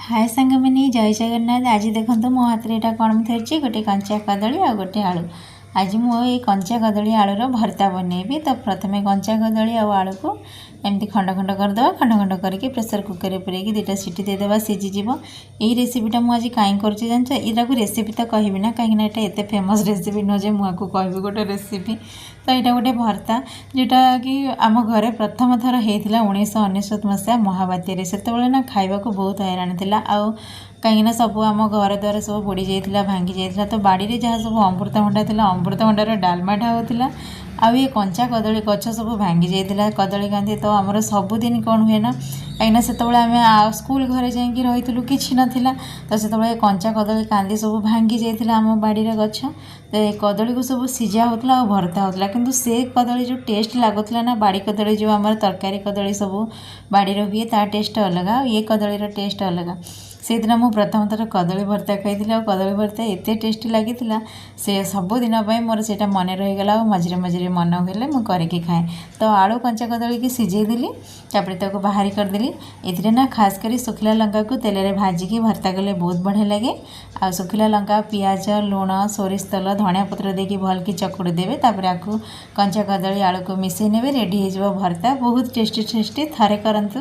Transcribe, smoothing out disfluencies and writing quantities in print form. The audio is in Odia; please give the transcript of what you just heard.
ହାଏ ସାଙ୍ଗମାନେ, ଜୟ ଜଗନ୍ନାଥ। ଆଜି ଦେଖନ୍ତୁ, ମୋ ହାତରେ ଏଇଟା କ'ଣ ମୁଁ ଧରିଛି? ଗୋଟେ କଞ୍ଚା କଦଳୀ ଆଉ ଗୋଟେ ଆଳୁ। ଆଜି ମୁଁ ଏଇ କଞ୍ଚା କଦଳୀ ଆଳୁର ଭର୍ତ୍ତା ବନେଇବି। ତ ପ୍ରଥମେ କଞ୍ଚା କଦଳୀ ଆଉ ଆଳୁକୁ ଏମିତି ଖଣ୍ଡ ଖଣ୍ଡ କରିଦେବା। ଖଣ୍ଡ ଖଣ୍ଡ କରିକି ପ୍ରେସର କୁକରରେ ପୁରେଇକି ଦୁଇଟା ସିଟି ଦେଇଦେବା, ସିଝିଯିବ। ଏଇ ରେସିପିଟା ମୁଁ ଆଜି କାହିଁ କରୁଛି ଜାଣିଛ? ଏଇଟାକୁ ରେସିପି ତ କହିବି ନା, କାହିଁକିନା ଏଇଟା ଏତେ ଫେମସ୍ ରେସିପି ନୁହଁ ଯେ ମୁଁ ଆକୁ କହିବି ଗୋଟେ ରେସିପି। ତ ଏଇଟା ଗୋଟେ ଭର୍ତ୍ତା, ଯେଉଁଟାକି ଆମ ଘରେ ପ୍ରଥମ ଥର ହେଇଥିଲା 1999 ମସିହା ମହାବାତ୍ୟାରେ। ସେତେବେଳେ ନା ଖାଇବାକୁ ବହୁତ ହଇରାଣ ଥିଲା ଆଉ କାହିଁକିନା ସବୁ ଆମ ଘର ଦ୍ୱାର ସବୁ ବୁଡ଼ି ଯାଇଥିଲା, ଭାଙ୍ଗି ଯାଇଥିଲା। ତ ବାଡ଼ିରେ ଯାହା ସବୁ ଅମୃତଭଣ୍ଡା ଥିଲା, ଅମୃତଭଣ୍ଡାର ଡାଲମାଟା ହେଉଥିଲା ଆଉ ଇଏ କଞ୍ଚା କଦଳୀ ଗଛ ସବୁ ଭାଙ୍ଗି ଯାଇଥିଲା, କଦଳୀ କାନ୍ଧି। ତ ଆମର ସବୁଦିନ କ'ଣ ହୁଏ ନା, କାହିଁକିନା ସେତେବେଳେ ଆମେ ସ୍କୁଲ ଘରେ ଯାଇକି ରହିଥିଲୁ, କିଛି ନଥିଲା। ତ ସେତେବେଳେ କଞ୍ଚା କଦଳୀ କାନ୍ଦି ସବୁ ଭାଙ୍ଗି ଯାଇଥିଲା ଆମ ବାଡ଼ିର ଗଛ। ତ ଏ କଦଳୀକୁ ସବୁ ସିଝା ହେଉଥିଲା ଆଉ ଭର୍ତ୍ତା ହେଉଥିଲା। କିନ୍ତୁ ସେ କଦଳୀ ଯେଉଁ ଟେଷ୍ଟ ଲାଗୁଥିଲା ନା, ବାଡ଼ି କଦଳୀ ଯେଉଁ ଆମର ତରକାରୀ କଦଳୀ ସବୁ ବାଡ଼ିରେ ହୁଏ, ତା ଟେଷ୍ଟ ଅଲଗା ଆଉ ଇଏ କଦଳୀର ଟେଷ୍ଟ ଅଲଗା। ସେଇଦିନ ମୁଁ ପ୍ରଥମ ଥର କଦଳୀ ଭର୍ତ୍ତା ଖାଇଥିଲି ଆଉ କଦଳୀ ଭର୍ତ୍ତା ଏତେ ଟେଷ୍ଟି ଲାଗିଥିଲା, ସେ ସବୁଦିନ ପାଇଁ ମୋର ସେଇଟା ମନେ ରହିଗଲା। ଆଉ ମଝିରେ ମଝିରେ ମନ ହେଲେ ମୁଁ କରିକି ଖାଏ। ତ ଆଳୁ କଞ୍ଚା କଦଳୀକି ସିଝେଇ ଦେଲି, ତାପରେ ତାକୁ ବାହାରି କରିଦେଲି। ଏଥିରେ ନା ଖାସ୍ କରି ଶୁଖିଲା ଲଙ୍କାକୁ ତେଲରେ ଭାଜିକି ଭର୍ତ୍ତା କଲେ ବହୁତ ବଢ଼ିଆ ଲାଗେ। ଆଉ ଶୁଖିଲା ଲଙ୍କା, ପିଆଜ, ଲୁଣ, ସୋରିଷ ତେଲ, ଧଣିଆ ପତ୍ର ଦେଇକି ଭଲକି ଚକୁଡ଼ି ଦେବେ। ତାପରେ ଆକୁ କଞ୍ଚା କଦଳୀ ଆଳୁକୁ ମିଶାଇ ନେବେ, ରେଡ଼ି ହେଇଯିବ ଭର୍ତ୍ତା। ବହୁତ ଟେଷ୍ଟି ଟେଷ୍ଟି, ଥରେ କରନ୍ତୁ।